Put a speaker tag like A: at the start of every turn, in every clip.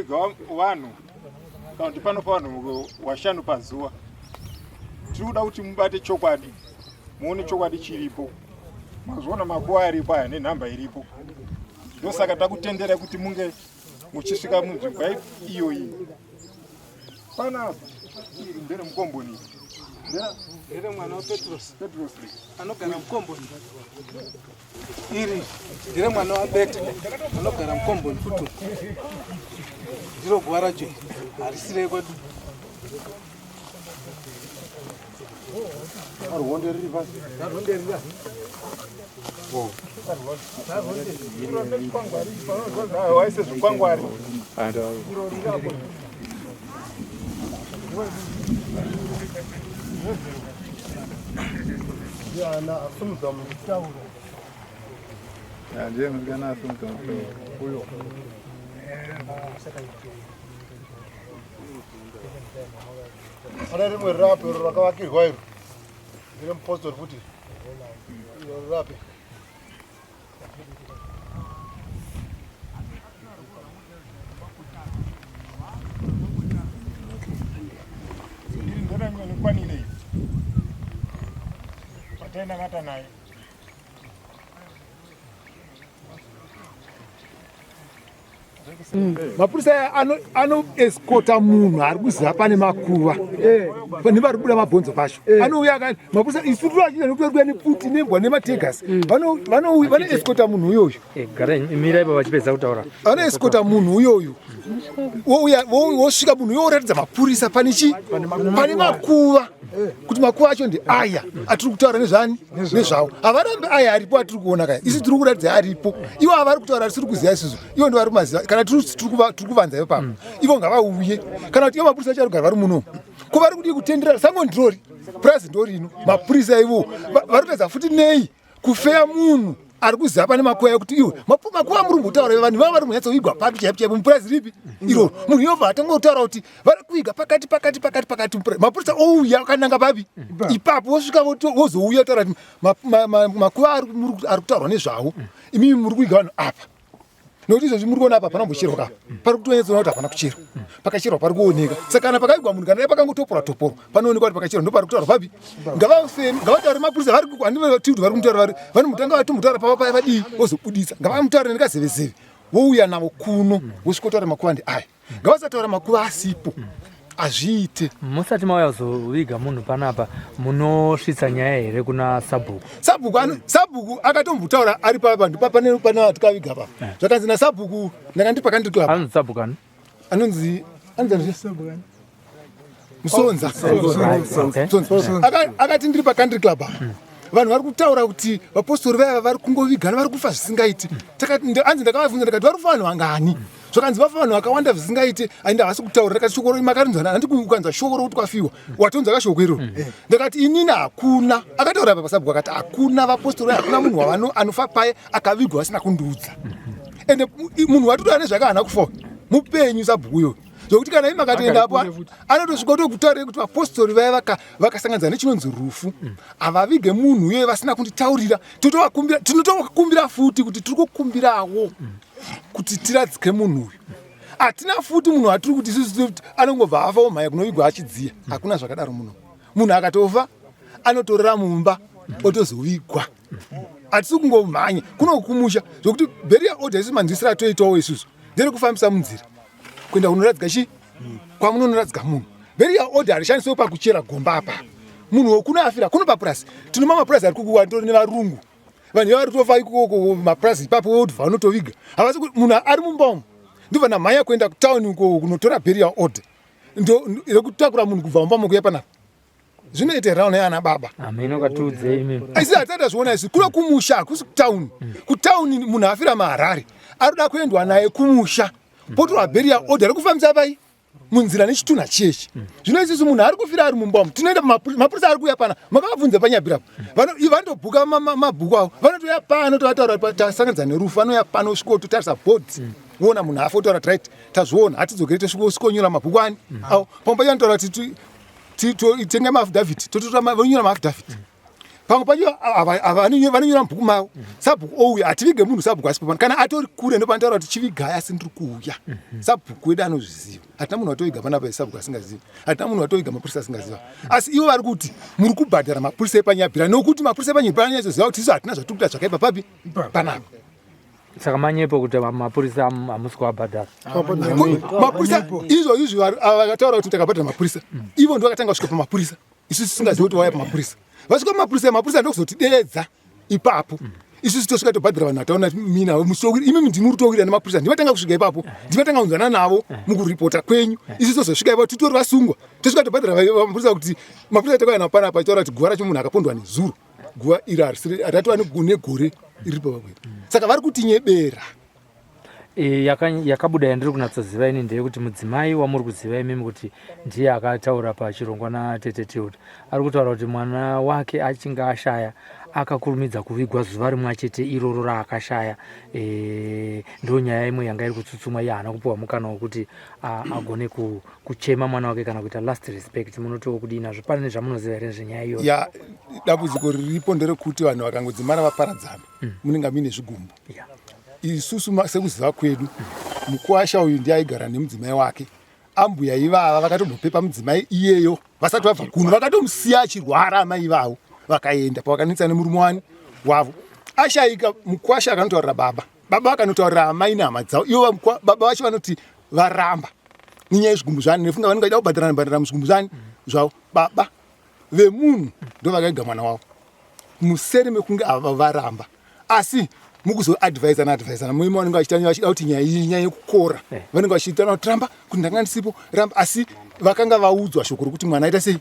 A: Panoviga vanhu kana kuti panofa vanhu washanu pazuva. Tiri kuda kuti mubate chokwadi, muone chokwadi chiripo. Mazviona makuva aripo aya nenhamba iripo. Ndosaka takutendera kuti munge muchisvika munzvimbo iyoyi. Panapa iri ndere mukomboni.
B: Ndere mwana waPetros. Petros anogara mukomboni. Iri ndere mwana waBeta anogara mukomboni futi. Ndiro guva racho harisi rekwedu.
A: Arwonde riri pasi.
B: Arwonde riri pasi.
A: Waise zvikwangwari.
C: Ndiana asumudza mutauro.
A: Ndiye musikana asumudza mutauro. Uyo.
C: Pane rimwe rirapo iro rakavakirwa iro. Ndire mupostori futi. Iro rirape.
A: Iri ndoranyonekwanire patainamata naye.
D: Mapurisa aya anoescota munhu ari kuziva pane makuva pane vari kubuda mabhonzo pacho. Anouya mapurisa isu tiri nekuti vari kuuya nepfuti nembwa nemategasi. Vanoescota munhu uyoyu.
E: Mirai vachipedza kutaura.
D: Vanoescota munhu uyoyu, wouya wosvika munhu uyo woratidza mapurisa pane chi pane makuva kuti makuva acho ndi aya atiri kutaura nezvani nezvawo. Havarambi aya aripo atiri kuona kaya, isu tiri kuratidza aripo. Ivo avari kutaura tisiri kuziva isusu, ivo ndo vari kumaziva. Kana tiri kuvanza ivo papa, ivo ngavauye. Kana kuti ivo mapurisa acho ari kugara vari muno, ko vari kudii kutendera sango ndirori purazi ndorino? Mapurisa ivo vari kutadza futi nei kufeya munhu ari kuziva pane makuva ekuti iwe makuva muri kumbotaura vanhu vava vari kunyatsoigwa papi chaipo chaipo mupurazi ripi iroro? Munhu yobva atanga kutaura kuti vari kuiga pakati pakati pakati pakati, mapurisa ouya akananga papi ipapo, wosvika wozouya taura kuti makuva ari kutaurwa nezvawo, imimi muri kuiga vanhu apa. Nokuti izvozvi muri kuona apa hapana kumbocherwa ka, pari kutonyatsoona kuti hapana kucherwa. Pakacherwa pari kuoneka. Saka kana pakaigwa munhu, kana dai pakangotoporwa toporwa, panoonekwa kuti pakacherwa. Ndo pari kutaurwa papi? Ngavafemi, ngavataure mapurisa vari handivati kuti vari kumutaura, vari vanomutanga vatomutaura pava paya vadii, vozobuditsa. Ngavamutaure nekazevezeve, vouya navo kuno, vosvikotaura makuva ndi aya. Ngavasataura makuva asipo, hazviite.
E: Musati mauya kuzoviga munhu panapa, munosvitsa nyaya here kuna sabhuku?
D: Sabhuku sabhuku akatombotaura ari pavanhu pane pane tikaviga pa. Zvakanzi nasabhuku, ndakandi pakandiri club.
E: Anonzi sabhuku ani?
D: Anonzi Musonza. Musonza. Akati ndiri pacountry club apa, vanhu vari kutaura kuti vapostori vaya vari kungovigana, vari kufa zvisingaiti. Takati anzi ndakavabvunza ndakati vari kufa vanhu vangani? Zvakanzi vafa vanhu vakawanda zvisingaiti, aindi havasi kutaura. Ndakati shoko makarinzwa handi? Ukanzwa shoko rokuti kwafiwa, watonzwa kashoko iroro. Ndakati inini hakuna akataura apa pasabhuku akati hakuna vapostori, hakuna munhu wavano anofa paye akavigwa asina kundiudza. Ende munhu watotaura nezvake haana kufa, mupenyu sabhuku uyoyo, zvokuti kana imi makatoenda apo anotosvika kutokutaurira kuti vapostori vaya vakasanganidza nechinonzi rufu, havavige munhu uye vasina kunditaurira. Totovakumbira, tinotovakumbira futi kuti tiri kukumbirawo kuti tiradzike munhu uyu. Hatina futi munhu watiri kuti isusu anongobva afa omhanya kunovigwa achidziya. Hakuna zvakadaro muno. Munhu akatofa anotorera mumba otozovigwa. Hatisi kungomhanya kuno kumusha zvokuti burial order isu manzwisiro atoitawo isusu nderekufambisa munzira kuenda kunoradzika chi kwamunonoradzika munhu. Burial order harishandiswe pakuchera gomba apa. Munhu wekuno afira kuno papurasi, tino mapurasi ari kukuwa tori nevarungu, vanhu vari kutofa ikoko mapurasi ipapo vobva vanotoviga. Havasi munhu ari mumba umu ndobva namhanya kuenda kutauni uko kunotora burial order ndo rekutakura munhu kubva mumba mokuya panapa. Zvinoita here ana baba?
E: Ameno katiudzei imi.
D: Asi hatati tazviona isu kuno kumusha, hakusi kutauni. Kutauni munhu afira maHarare arikuda kuendwa naye kumusha, potorwa burial order rekufambisa pai munzira nechitunha chechi. Zvino isusu munhu ari kufira ari mumba umu, tinoenda mapurisa ari kuuya pana, makavabvunza panyabhirapo, vanotobhuka mabhuku avo, vanotouya pano tovataura tasanganidza nerufu. Vanouya pano sviko totarisa bhodhi, voona munhu afa, otaura kuti right, tazviona, hatidzokere tosvikonyora mabhuku ani avo. Pamwe pacho vanotaura kuti tenge maaffidavit, tototora vonyora maaffidavit. Pamwe pacho vanonyora mubhuku mavo, sabhuku ouya, hativige munhu sabhuku asipo pano. Kana atori kure ndopanotaura kuti chivigai, asi ndiri kuuya. Sabhuku wedu anozviziva. Hatina munhu watoviga panapa sabhuku asingazivi, hatina munhu watoviga mapurisa asingaziva. Asi ivo vari kuti muri kubhadhara mapurisa epaNyabhira, nokuti mapurisa epaNyabhira anonyatsoziva kuti isu hatina zvatiri kuita zvakaipa papi panapa.
E: Saka manyepo kuti mapurisa hamusi kuabhadhara.
D: Mapurisa izvo izvi vakataura kuti takabhadhara mapurisa, ivo ndo vakatanga kusvika pamapurisa, isu tisingazivi kuti vauya pamapurisa. Vasvika pamapurisa, mapurisa ndokuzotideedza ipapo. Isusu tosvika tobhadhara vanhu vataona mina musowiri, imi ndimi muri towira nemapurisa, ndivatanga kusvika ipapo, ndivatanga kunzwana navo mukuripota kwenyu. Isu tozosvika ipapo titori vasungwa, tosvika tobhadhara mapurisa kuti mapurisa takauya navo panapa achitaura kuti guva racho munhu akapondwa nezuro, guva iri harisiri ratova negore iri pavakweta. Saka vari kutinyebera.
E: Yakabuda yandiri kunatsoziva ini ndeyekuti mudzimai wamuri kuziva imimi kuti ndiye akataura pachirongwa natete Tilda ari kutaura kuti mwana wake achinge ashaya akakurumidza kuvigwa zuva rimwe chete iroro raakashaya. Ndo nyaya imwe yanga iri kutsutsumwa. Iye haana kupiwa mukana wekuti agone kuchema mwana wake kana kuita last respect. Munotiwo kudii nazvo? Pane nezvamunoziva here zvenyaya iyoyo?
D: Ya, dambudziko riripo nderekuti vanhu vakangodzimara vaparadzana, munenge muine zvigumbu. Isusu sekuziva kwedu, mukwasha uyu ndiye aigara nemudzimai wake. Ambuya ivava vakatombopepa mudzimai iyeyo vasati vabva kuno, vakatomusiya achirwara amai ivavo, vakaenda pavakanetsana nemurume wani wavo. Ashaika, mukwasha akanotaurira baba, baba vakanotaurira amai nehama dzavo. Ivo baba vacho vanoti varamba nenyaya yezvigumbu zvani, nefunga vanenge vachida kubhadharana bhadharana muzvigumbu zvani zvavo. Baba vemunhu ndo vakaiga mwana wavo museri mekunge ava varamba, asi mukuzoadvisana advisana muime vanenge vachita vachida kuti nyaya iyi nyaya yekukora. Vanenge vachiita kuti ramba kuti ndanga ndisipo, ramba, asi vakanga vaudzwa shoko rokuti mwana aita sei,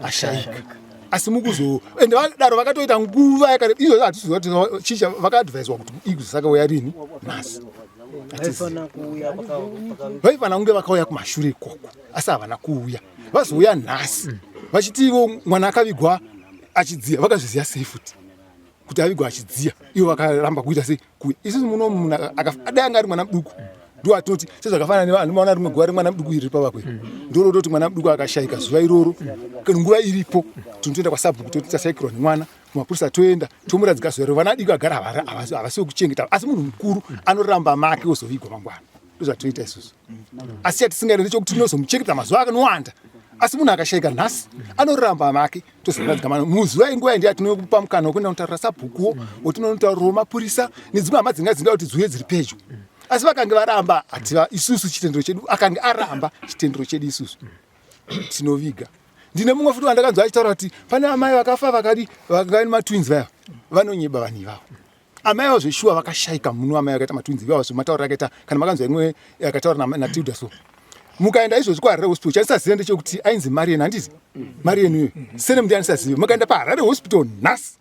D: ashaika. Asi mukuzo ende vadaro vakatoita nguva yakare izvo hatisiziva kuti chicha vakaadviswa kuti ikuzosaka uya rini nhasi. Vaifanira kunge vakauya kumashure ikoko, asi havana kuuya, vazouya nhasi vachiti ivo mwana akavigwa achidziya. Vakazviziva sei futi kuti avigwa achidziya? Ivo vakaramba kuita sei kuuya. Isusu muno munhu dai anga ari mwana muduku ndo atinoti sezvakafanana nevanhu maona rimwe guva remwana muduku iri pavakwe, ndorototi mwana muduku akashayika zuva iroro kana nguva iripo, tinotoenda kwasabhuku toti tashaikirwa nemwana, kumapurisa toenda tomuradzika zuva iro. Vana adiki vagara havasi vekuchengeta, asi munhu mukuru anoramba make ozovigwa mangwana. Ndozvatinoita isusu, asi chatisingaita ndechekuti tinozomuchengeta mazuva akanowanda. Asi munhu akashayika nhasi anoramba make, tozoradzika mana muzuva inguva iyi ndiya tinopa mukana wekuenda kunotaurira sabhukuwo, wotinonotaurirawo mapurisa nedzimwe hama dzinga dzinga kuti dziuye dziri pedyo. Asi vakange varamba, hativa isusu chitendero chedu, akange aramba chitendero chedu isusu tinoviga. Ndine mumwe futi wandakanzwa achitaura kuti pane amai vakafa vakadi vanga nematwins vaya. Vanonyeba vanhu ivavo. Amai avo zveshuwa vakashaika muno, amai vakaita matwins ivavo zvematauriro akaita. Kana makanzwa imwe akataura naTilda, so mukaenda izvozvi kuHarare Hospital, chandisaziva ndechekuti ainzi Marian, handizi Marian uyo sene mundi andisazive. Mukaenda paHarare Hospital nhasi,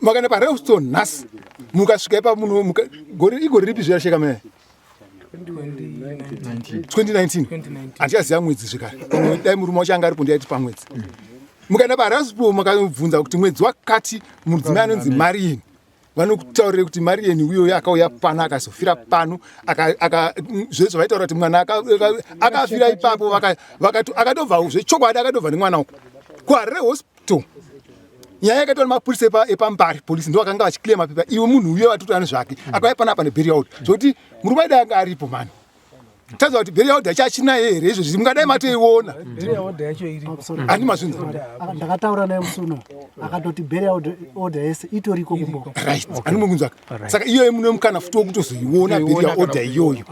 D: makaenda paHarare Hospital nhasi, mukasvika ipapo muno gore igore ripi zvirasheka mai? 2019, handichaziva mwedzi zvekare. Pamwe dai murume wacho anga aripo ndiaiti pamwedzi. Mukaenda paHarare Hospital makabvunza kuti mwedzi wakati mudzimai anonzi Marian, vanokutaurire kuti Marian uyoyo akauya pano akazofira pano. Zvezvo vaitaura kuti mwana akafira ipapo, akatobva zvechokwadi, akatobva nemwana uko kuHarare Hospital. Nyaya yakaitwa nemapurisa epaMbare polisi ndo vakanga vachiclear mapepa. Iwe munhu uyo vatoti ane zvake akauya panapa neburial order, zvokuti murume aida anga aripo mani. Taziva kuti burial order chachinaye here izvozvi? Mungadai matoiona, handi mazvinza?
F: Ndakataura naye musi uno, akatoti burial order yese itoriko kumbo.
D: Right, anomukunzwaka. Saka iyoyo mune mukana futi wekutozoiona burial order iyoyo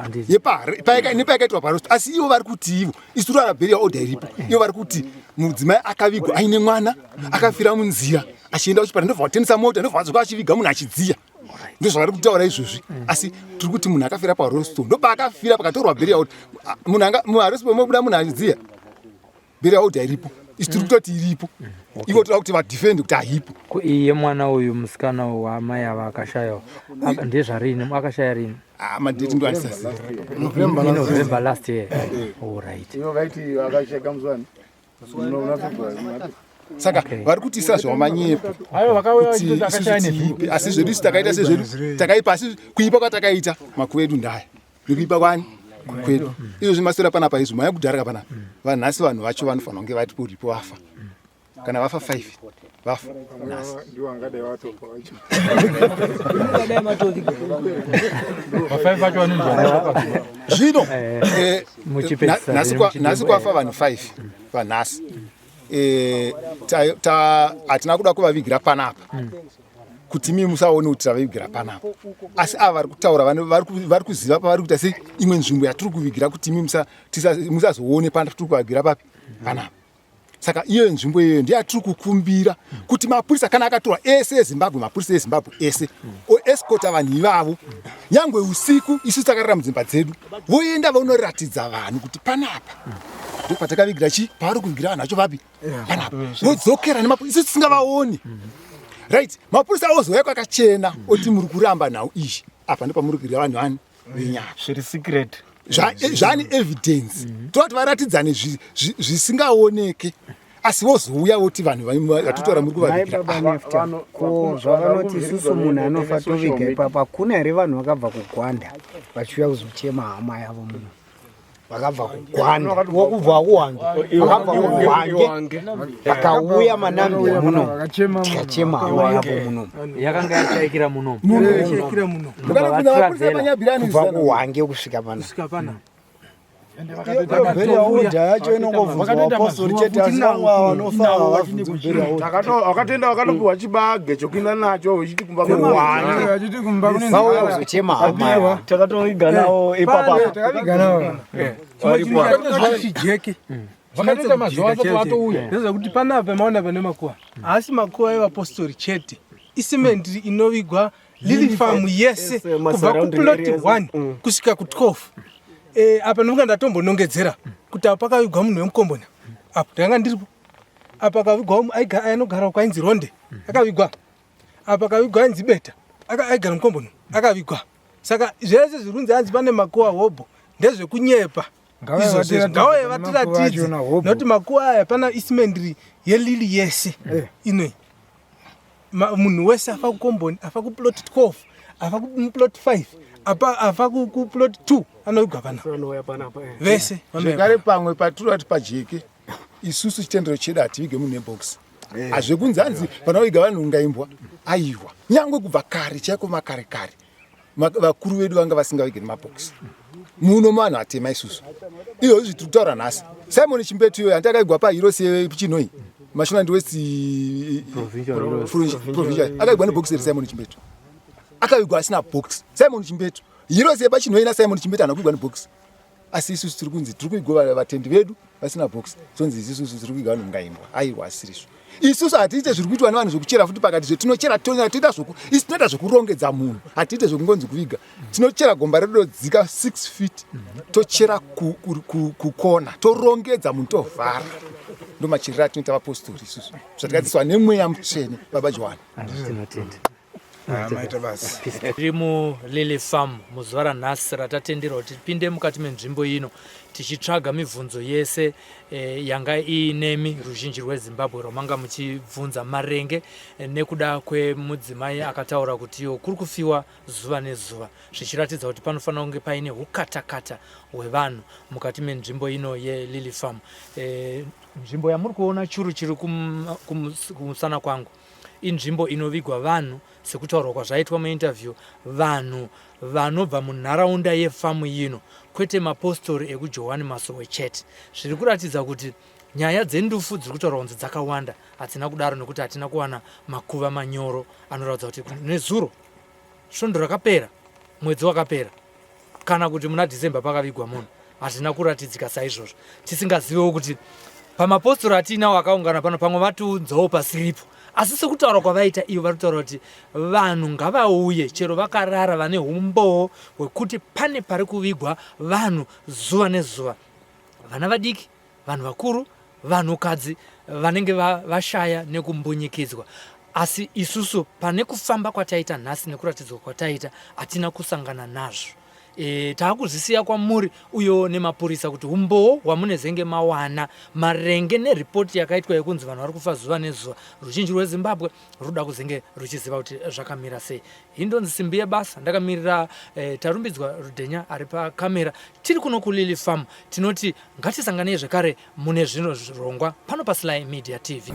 D: nepayakaitwa parost. Asi ivo vari kuti ivo isu rara burial order iripo, ivo vari kuti mudzimai akavigwa aine mwana akafira munzira achienda kuchipatara, ndobva vatendesa mota, ndobva vadzoka achiviga munhu achidziya. Ndozvavari kutaura izvozvi. Asi tiri kuti munhu akafira parosto, ndopaakafira pakatorwa burial order. Munhu anga muharosto mobuda munhu achidziya, burial order iripo, isu tiri kutoti iripo, ivo toda kuti vadefend kuti haipo.
E: Ko iye mwana uyu musikana wamai ava akashayawo ndezvarini? Akashaya rini?
D: Ah, madate ndo andisaziva.
E: November last year. Alright.
C: Ivo vaiti akasheka muzuwani una February.
D: Saka vari kutiisa zvamanyepo kuti isusu tiipe, asi zvedu isu takaita sezvedu takaipa, asi kuipa kwatakaita makuva edu ndaya nekuipa kwani kwedu izvozvi maswera panapa izvo maya kudhara panapa vanhasi vanhu vacho vanofanira kunge vari kuripo vafa. Kana vafa 5 vafa nhasi.
A: Ndiwo angadai vatofa vacho.
D: Zvino eh, nhasi kwafa vanhu 5 vanhasi. Eh, hatina kuda kuvavigira panapa kuti imi musaone kuti tavavigira panapa, asi ava vari kutaura vari kuziva pavari kuita sei imwe nzvimbo yatiri kuvigira kuti imi musazoone patiri kuvavigira papi panapa. Saka iyo nzvimbo iyoyo ndeyatiri kukumbira kuti mapurisa kana akatorwa ese eZimbabwe, mapurisa eZimbabwe ese oescota vanhu ivavo nyangwe usiku, isu takarara mudzimba dzedu, voenda vonoratidza vanhu kuti panapa ndopatakavigira chi pavari kuvigira vanhu vacho vapi panapa, vodzokera nemapurisa isu tisingavaoni. Right, mapurisa ozouya kwakachena oti muri kuramba nhau iyi, apa ndopamuri kuvigira vanhu vani venyaya
G: zviri secret
D: zvani evidence. Toda kuti varatidzane zvisingaoneke, asi vozouya voti vanhu vatotaura muri kuvavigira.
F: Ko zvavanoti isusu munhu anofa toviga ipapo, hakuna here vanhu vakabva kuGwanda vachiuya kuzochema hama yavo muno? Vakabva kuGwanda, wokubva kuHwange, vakabva kuHwange vakauya maNambia muno, tikachema hama yavo muno.
E: Yakanga yashaikira muno.
F: Kubva kuHwange kusvika pana.
C: Burial yacho inongobvunzwa vapostori chete, asi vamwe ava vanofa havabvunzwi burial order.
G: Wakatoenda wakatopiwa chibage chokuenda nacho uchiti kumba.
F: Kuhwange vauya kuzochema hama yavo.
G: Takatoviga nawo ipapa.
B: Chijeke.
H: Vakatoita mazuva asati vatouya.
B: Ndezvekuti panapa maona pane makuva, haasi makuva evapostori chete, isimendi inovigwa Lily Farm yese kubva kuplot 1 kusvika ku12. Apa ndinonga ndatombonongedzera kuti apa pakavigwa munhu wemukombona, apo ndakanga ndiripo. Apa akavigwa anogara kwainzi Ronde, akavigwa apa. Akavigwa ainzi Beta, aigara mukombona, akavigwa. Saka zvese zviri kunzi hanzi pane makuva hobho ndezvekunyepa izvozvo. Ngauye vatiratidze, nokuti makuva aya pana isimendiri yeLily yese inoi. Munhu wese afa kukomboni, afa kuplot 12, afa kuplot 5, apa afa kuplot 2 anovigwa panapa vese.
D: Zvekare pamwe patirati pajeke, isusu chitendero chedu hativige munhu nebox. Hazvekunzi hanzi panoviga vanhu ungaimbwa, aiwa. Nyangwe kubva kare chaiko, makare kare, vakuru vedu vanga vasingavige nemabhokisi muno muvanhu atema. Isusu izvozvi tiri kutaura nhasi, Simon Chimbetu iyoyo hanti akaigwa paHeroes Chinhoyi, Mashonaland West Provincial, akaigwa nebhokisi iri? Simon Chimbetu akavigwa asina box. Simon Chimbetu, Heroes yepaChinhoyi naSimon Chimbetu hana kuigwa nebox, asi isusu tiri kunzi tiri kuigwa vatendi vedu vasina box. Tonzi isusu tiri kuiga vanhu ngaimbwa, aiwa, asirizvo. Isusu hatiite zviri kuitwa nevanhu zvekuchera futi pakati zvetinochera tonyara toita zvoku isu tinoita zvekurongedza munhu, hatiite zvekungonzi kuviga. Tinochera gomba redu rodzika 6 feet, tochera kukona, torongedza munhu, tovhara. Ndo macherero atinoita vapostori isusu, zvatikadzidziswa nemweya mutsvene, baba Johani.
E: Tinotenda.
G: Maita basa.
E: Tiri muLily Farm muzuva ranhasi ratatenderwa kuti tipinde mukati menzvimbo ino tichitsvaga mibvunzo yese yanga iinemi ruzhinji rweZimbabwe rwamanga muchibvunza marenge nekuda kwemudzimai akataura kuti iyo kuri kufiwa zuva nezuva, zvichiratidza kuti panofanira kunge paine ukatakata hwevanhu mukati menzvimbo ino yeLily Farm. Nzvimbo yamuri kuona churu chiri kumusana kwangu inzvimbo inovigwa vanhu sekutaurwa kwazvaitwa muinterview, vanhu vanobva munharaunda yefamu ino, kwete mapostori ekuJohani Masowe chete. Zviri kuratidza kuti nyaya dzendufu dziri kutaurwa kunzi dzakawanda hadzina kudaro, nekuti hatina kuwana makuva manyoro anoratidza kuti nezuro, svondo rakapera, mwedzi wakapera, kana kuti muna December pakavigwa munhu. Hazvina kuratidzika saizvozvo. Tisingazivewo kuti pamapostori atiinawo akaungana pano pamwe vatiunzawo pasiripo, asi sekutaura kwavaita ivo, vari kutaura kuti vanhu ngavauye chero vakarara, vane umbowo hwekuti pane pari kuvigwa vanhu zuva nezuva, vana vadiki, vanhu vakuru, vanhukadzi vanenge vashaya nekumbunyikidzwa. Asi isusu pane kufamba kwataita nhasi nekuratidzwa kwataita hatina kusangana nazvo. E, taakuzvisiya kwamuri uyo nemapurisa kuti umbowo hwamunezenge mawana marenge neripoti yakaitwa yekunzi vanhu vari kufa zuva nezuva ruzhinji rwezimbabwe ruda kuzenge ruchiziva kuti zvakamira sei hindonzi simbi yebasa ndakamirira eh, tarumbidzwa rudhenya ari pakamera tiri kuno kulily farm tinoti ngatisanganei zvekare mune zvino zvirongwa pano pasly media tv.